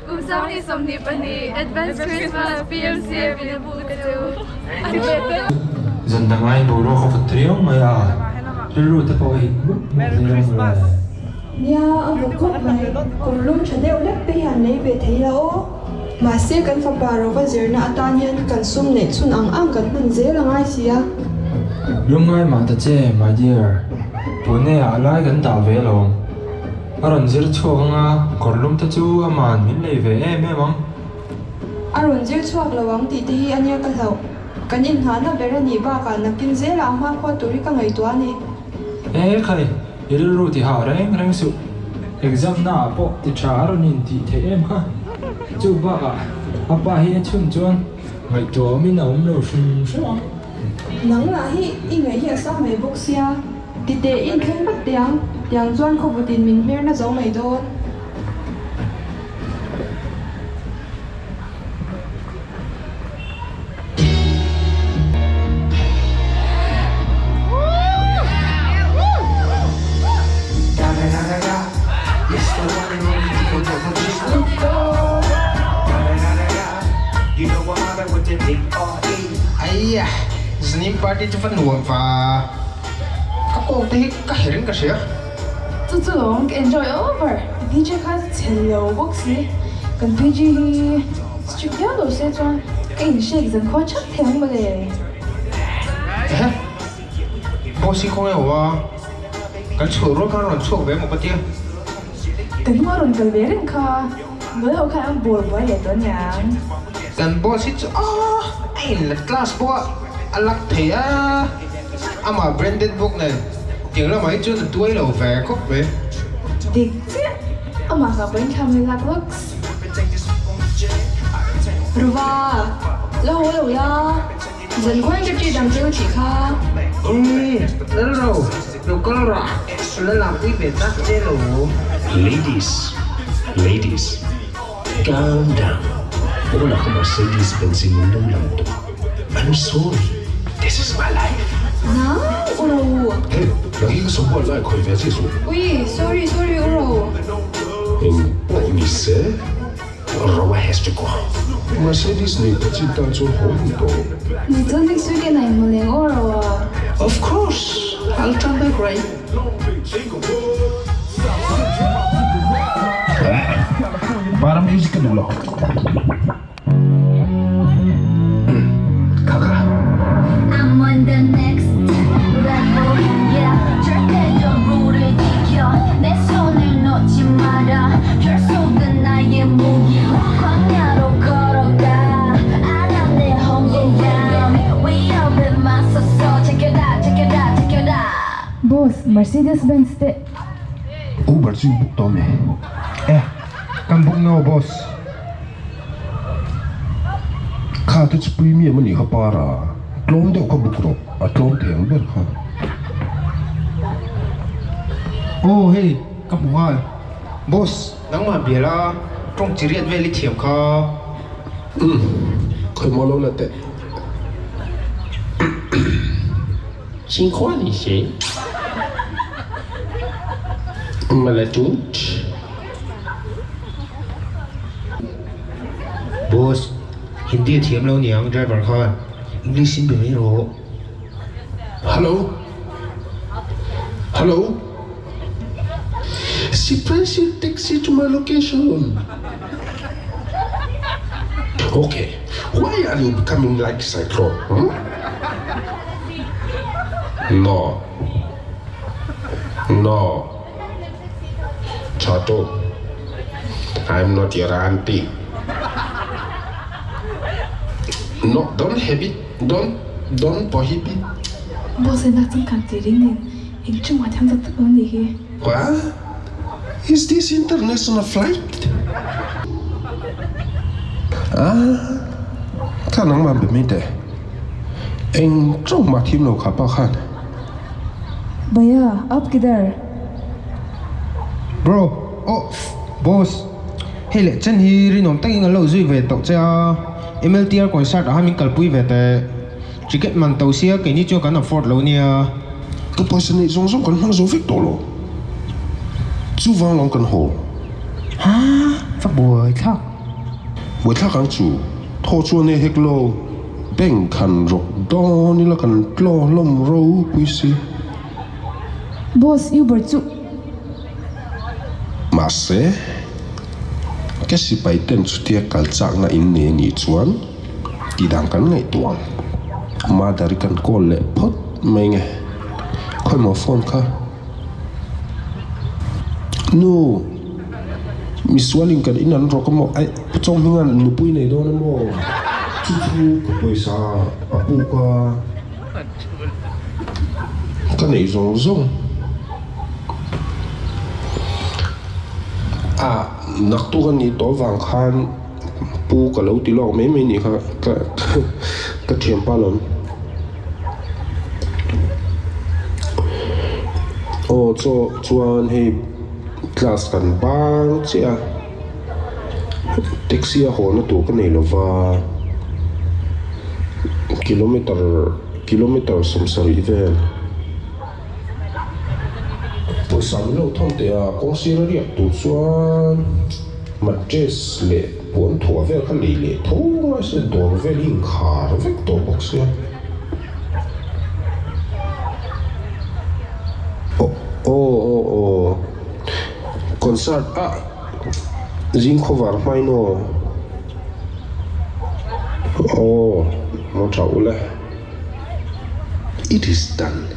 Kum 2022 Advance Christmas PMCA Vinabu ka chu. Zan dang aiin boruak a vawt riau mai a, rilru te pawh a hit mup mup zel ang mawle. Nia, a vawt khawp mai. Kawr lum tha deuh hlek te hian lei ve thei la aw. Mahse kan fapa rova zirna atan hian kan sum neih chhun ang ang kan hman zel a ngai si a. Lungngai mah ta che, my dear. Pune ah lai kan dah ve alawm. A rawn zir chhuak ang a, kawr lum te chu aman min lei ve em em ang. A rawn zir chhuak lo ang tih te hi a nia ka hlauh. Kan inhnahna ber a nih bakah nakin zelah a hmakhua tur hi ka ngaihtuah a ni. E khai, i rilru ti hah reng reng suh. Exam na ah pawh ti tha a rawn intih theih em kha. Chu bakah a pa hi a chhun chuan ngaihtuah awmin a awm lo hrim hrim ang. Nang lah hi i ngaih hi a sang mai bawk sia. Titeh in thleng vat teh ang, tiang chuan khawvutin min hmer na zo mai dawn. Aia, zanin party chu va nuam va. Ka kawng te hi ka herh in ka hria. Chu chu lawm ka enjoy over. DJ kha chhe lo bawk si. Kan PG hi strict viau lo se chuan ka in shake zan khua thak thei ang mawle. Ehe, boss hi khawnge aw a? Kan chhuah rual khan a rawn chhuak ve emaw ka tia. Ka hnung a rawn kal ve reng kha, nula ho khan an bawr buai leh tawh aniang. Kan boss hi chu aw a in la class bawk a, a luck thei a, amah branded bawk nen tiang lamah hi chuan a tuai lo ve khawp mai. Dik chiah, amah kah pawhin thla mai lak lawks. Ruva, la haw lo la, zan khawiin ka ṭi dang cheu tih kha. Umm, Lalro, lo kal rah, la lakpui ve tak che lo. Ladies, ladies, calm down, pawnah ka Mercedes Benz in min lo lang tawh, I'm sorry, this is my life. Nau, u ro. Hey, nang hi ka sawmbual lai khawi ve che suh. Ui, sorry, sorry u ro. Eng pawh ni se, Roa has to go. Mercedes nei ta chin tan chuan haw hun tawh. Ni chuan next weekend ah inhmu leng aw Roa. Of course, I'll come back right. Para music ka duh lo. Kha kha. Boss, Mercedes Benz te. Uber chu in book tawh ami? Eh, kan book no boss. Kha te chu premium a nih kha para, tlawm deuh kha book rawh, a tlawm thei ang ber kha. Aw hei ka hmu nghal, boss nangmah bia la tawng chi riat vel i thiam kha. Umm, khawimaw lo la teh. Chingkhua ni se. Malatut. Boss, Hindi a thiam lo niang driver khan English in be mai rawh. Hello. Hello. Sipresi taxi to my location. Okay, why are you becoming like cyclone? Hmm? No. No. Chato, I'm not your auntie. No, don't have it. Don't, don't prohibit. Boss in nak changkang ti ring nen eng chungah thiam tak tak lo nih hi. What? Is this international flight? Ah, kha nangmah be mai teh. Eng tawng mah thim lo kha pa khan. Bhaiya, aap kidhar? Bro, oh, boss, hei leh chen hi rinawm takin an lo zui ve tawh che a, MLTR concert ah khan min kalpui ve teh. Ticket man to sia keini chuan kan afford lo nia. Ka pawisa neih zawng zawng kan hmang zo vek tawh lo. Chuvang lawng kan haw. Haa, va buai thlak. Buaithlak ang chu thaw chuan nei hek lo, bank han rawk dawn ila kan tlaw hlawm ropui si. Boss, Uber chu. Mahse, ka sipai ten chutia kal chakna in nei anih chuan tih dan kan ngaihtuah ang. Mother i kan call leh phawt mai nge. Khawimaw phone kha. Nu, misualin kan in an rawk amaw? Aih, Pu Chawnghminga'n nupui nei dawn amaw? Chu chu ka pawisa a puk a, ka neih zawng zawng. A, naktuk a nih tawh vang khan pu ka lo ti lawk mai mai nih kha, ka ka thianpa lawm. Aw chaw chuan hei class kan bang chiah a taxi a haw na tur ka nei lova kilometer kilometer sawmsarih vel pawisa min lo thawn teh a kawng sir a riak tur chuan mattress leh puan thuah vel kha lei leh tho mai se dawr vel hi inkhar vek tawh bawk sia. Aw aw aw concert ah zing khawvar hmain aw aw maw tha ule it is done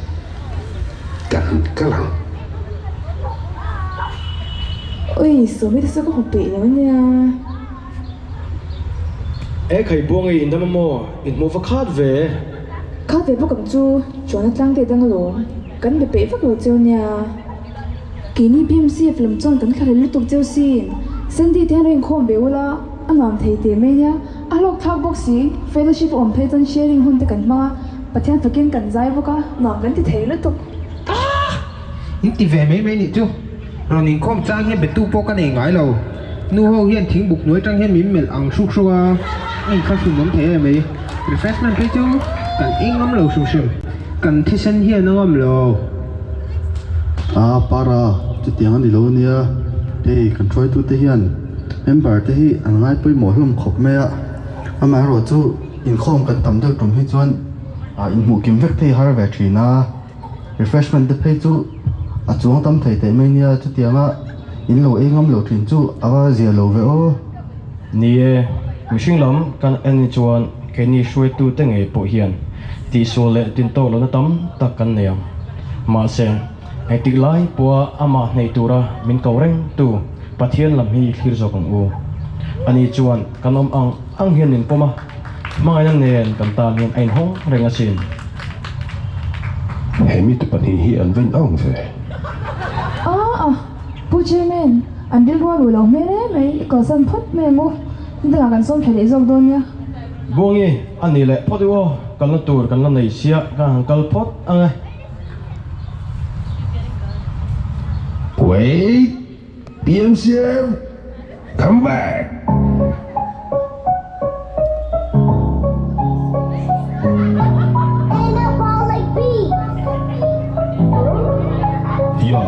kan kal ang. Oi sawmi te chu ka hmu peih lo ania. E khai buang i indam a maw? In hmuh va khat ve. Khat ve bawk ang chu, chuan a tlang te dang alawm. Kan be peih vak lo cheu nia. Keini BMCF lam chuan kan thlahlel lutuk cheu sin. Sandy te hian lo inkhawm ve ula, a nuam thei teh mai nia. A hlawk thlak bawk si, fellowship a awm phei chuan sharing hun te kan hmang a, Pathian fakin kan zai bawk a, nuam kan ti thei lutuk. Ah! In ti ve mai mai nih chu. Rawn inkhawm chang hian betu pawh ka nei ngai lo. Nu ho hian thingbuk hnuai tang hian min melh ang hruk hruk a, a inthlahrun awm thei em mai. Refreshment phei chu kan ei ngam lo hrim hrim, kan thisen hian a ngam lo. A para, chutiang a ni lo ania, hei kan hruaitute hian member te hi an ngai pawimawh hlawm khawp mai a, amaherawhchu inkhawm kan tam deuh tum hi chuan inhmuh kim vek thei har ve thin a. Refreshment te phei chu a chuang tam thei teh mai nia chutianga in lo ei ngam lo thin chu a va zia lo ve aw. Ni e, mihring lam kan en hi chuan keini hruaitu te ngei pawh hian tihsual leh tintawk lohna tam tak kan nei ang. Mahse, engtik lai pawha amah hneih tura min ko reng tu Pathian lam hi thlir zawk ang u. Ani chuan kan awm ang ang hian min pawm a. Hmangaihna nen kan tan hian a inhawng reng asin. He mite pahnih hi an va inang ve. Aa, Pu Chairman, an rilru a ruh lo hmel em mai, i kalsan phawt mai ang u, nidangah kan sawm tha leh zawk dawn nia. Buangi, a ni leh phawt u aw, kalna tur kan la nei sia, ka han kal phawt ang e. Wait! PMCM, come back! Yo,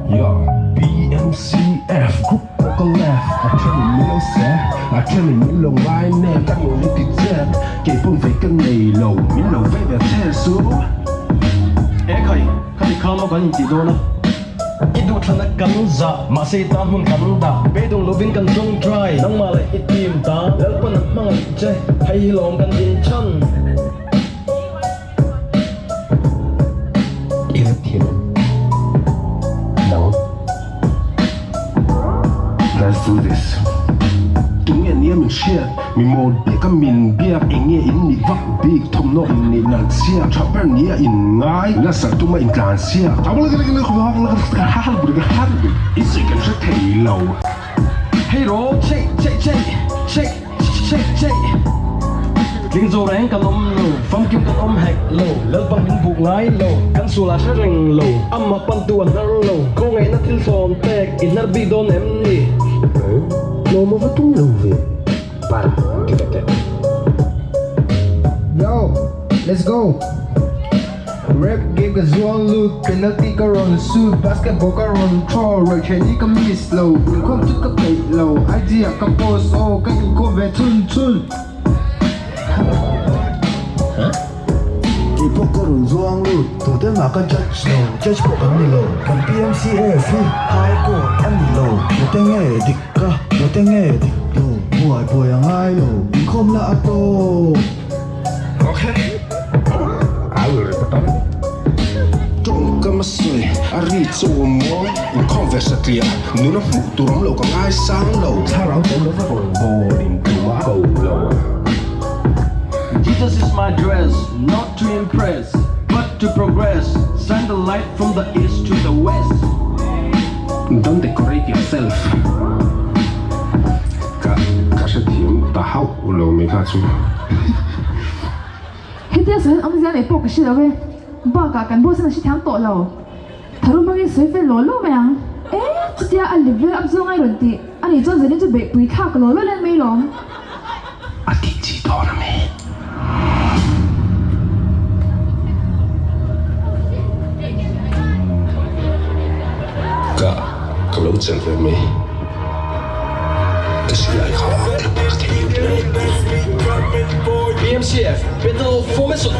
yo, PMCF group pawh ka left A then in min lo se, a then in min lo ngai nep Ka nun i ti chep, kei pawn vei ka nei lo Min lo vei ve che su. E khai, khati kha maw kan intih dawn a? I duhthlanna kan zah, mahse i tan hmun kan dah. Beidawng lovin kan tawng dry, nangmah leh i team ta. Lalpan a hmangaih che, hei hi lawm kan din chhan. I va thiam em? Nang. Let's do this. Tunge nia min hriat? Mi mawl bik a min biak eng nge in nih vak bik thawmhnaw in nih nalh chiah tha ber nia in ngai nasa tuma in tlan chiah i sawi kan hre thei lo. Hei rawh cheih cheih cheih cheih cheih cheih Tling zo reng kan awm lo famkim kan awm hek lo Lalpa min buk ngai lo kan sual a hre reng lo Amah pantu a hnar lo khawngaihna thil thlawn pek i hnar bik dawn em ni? Tlawm a va tum lo ve. Para ti ve teh. Yo, let's go. Rap game ka zuang lut, penalty ka rawn shoot, basketball ka rawn throw, ruaihchheh ni ka miss lo, inkhawm chu ka peih lo, IG ah ka post aw, ka inkhawm ve chhun chhun. Kei pawh ka rawn zuang lut, tute mah ka judge lo, judge pawh kan ni lo, kan PMCF hi high court a ni lo, tute nge dik ka, tute nge dik lo, buai buai a ngai lo, inkhawm lah a tawp. Okay, I will report on it. Tawngkam a sawi, a ri chu a mawi, inkhawm ve satliah, nuna hmuh tur awm lo ka ngaisang lo. Thlarau tel lova rawngbâwl in tumah ko lo. Jesus is my dress, not to impress, but to progress, Shine the light from the east to the west. Don't decorate yourself. Ka ka hrethiam ta hauh lo mai kha chu. Hetia sawi hian awmzia nei pawh ka hre lo e. Bakah kan boss in a hrethiam tawh lo. Tharum hmangin sawi fel law law mai ang. E, chutia a level up zawng a i rawn tih a nih chuan zanin chu beihpui thlak law law len mai lawm. A tih chi dawn a mi? Ka ka lo chelh ve mai. Ka silai kha ka pa thei mai. BMCF Battle Formation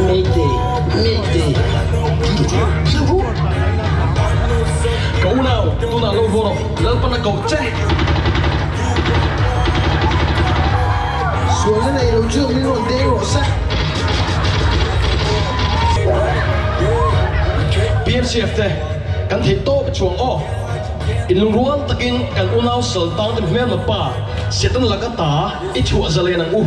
Mayday Mayday Ka unau tunah lo haw rawh Lalpan a koh che. Sualna nei lo chu min rawn deng rawh se. BMCF te kan theih tawp chuang aw. Inlungrual takin kan unau sal tang te hmelma pa Satan laka ta i chhuah zalen ang u.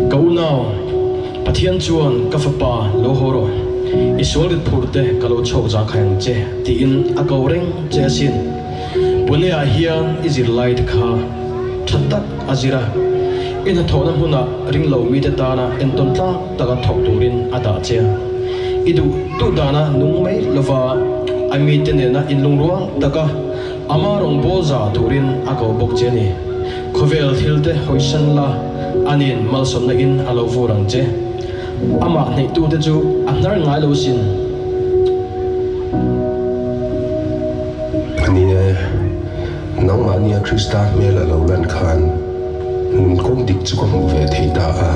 Ka unau, Pathian chuan ka fapa lo haw rawh, i sual rit phur te ka lo chhawk zah khai ang che tiin a ko reng che asin. Pune ah hian i zirlai te kha tha tak a zir a, i hnathawhna hmunah ringlo mite tana entawn tlak taka thawk turin a dah che a. I duh duh dana nung mai lova a mite nena inlungrual taka Ama rawngbâwl za turin a ko bawk che a ni. Khawvel thil te hawisan la, anin malsawmna in a lo vur ang che. Amah hneihtute chu a hnar ngai lo sin. A ni e, nangmahnia Krista hmel a lo lan khan nun kawng dik chu ka hmuh ve thei ta a.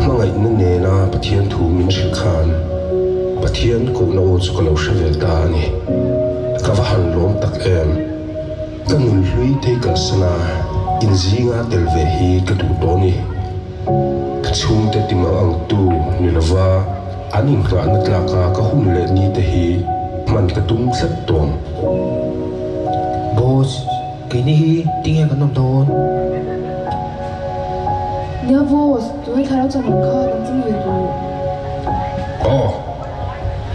Hmangaihna nena Pathian thu min hrilh khan Pathian kohna aw chu ka lo hre ve ta a ni. Ka va han lawm tak em! Ka nun hlui thei kalsan a, inzinga tel ve hi ka duh tawh a ni. Ka chhungte timang ang tu ni lova an inghahna tlaka ka hun leh ni te hi hman ka tum tlat tawm. Boss, keini hi tinge kan awm dawn? Nia boss, tunge thlarau chawhmeh kha kan ching ve duh? Aw.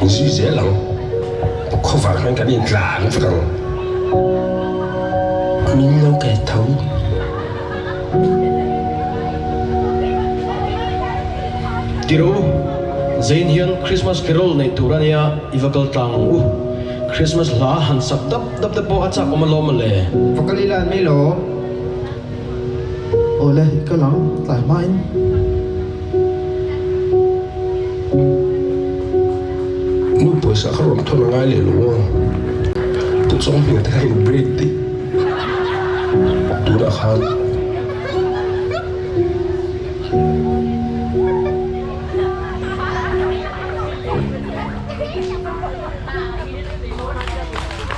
In zui zel ang. Khawvar hian kan intlan vek ang. Min lo kai tho. Tiro, Zain hian Christmas carol neih tur a nia, i va kal tlang ang u. Christmas hla han sak dap dap te pawh a chak awm alawm mawle. Va kal ila an mai lo. Awle, i kal ang, tlai hmain. Nu pawisa kha rawn thawn a ngai leh lo ang. Pu Chawnghming te kha in break tih tunah khan.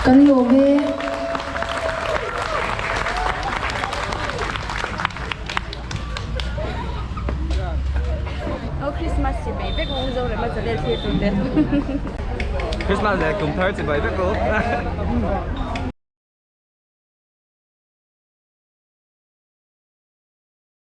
Kan lawm e. Christmas chi bai vek u Zorema channel thlir tur te. Christmas leh kum thar chi bai vek u.